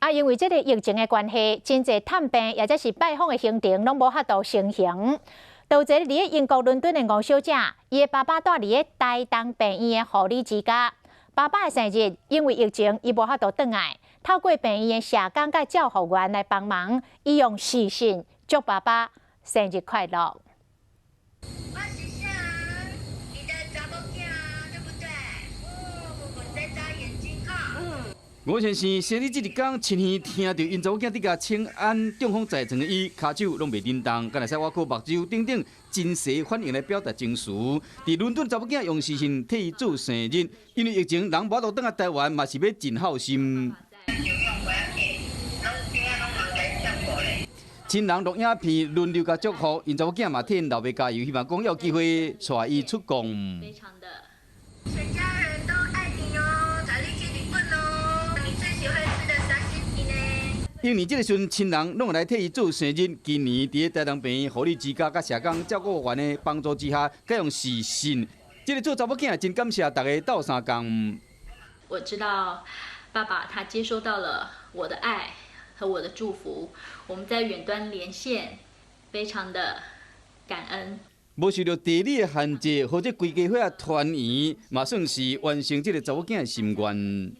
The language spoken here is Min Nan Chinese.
啊，因為這個疫情的關係，真濟探病抑或是拜訪的行程攏無法度成行。佇一个佇英國倫敦的吳小姐，伊的爸爸蹛佇咧台東病院的護理之家。爸爸的生日，因為疫情，伊無法度轉來，透過病院的社工佮照護員來幫忙，伊用視訊祝爸爸生日快樂。我是啥？你的查某囝，對不對？哦，在眨眼睛哈。吳先生生日這一工，親耳聽著𪜶查某囝佇共請安，中風在床的伊，跤手攏袂振動，敢若使倚靠目睭等等真實反應來表達情緒。佇倫敦查某囝用視訊替伊做生日，因為疫情人無法度轉來台灣，嘛是欲盡孝心。親人錄影片輪流共祝福，𪜶查某囝嘛替𪜶老爸加油，希望講有機會帶伊出國。全家人都愛你哦，早點去日本哦，你最喜歡吃的沙西米呢？因為這個時陣，親人攏會來替伊做生日。今年佇咧台東病院護理之家佮社工照顧員的幫助之下，改用視訊。這個做查某囝真感謝大家鬥相共。我知道爸爸他接收到了我的愛和我的祝福，我們在遠端連線，非常的感恩。無受著地理的限制，或者規家伙團圓，嘛算是完成這個查某囝的心願。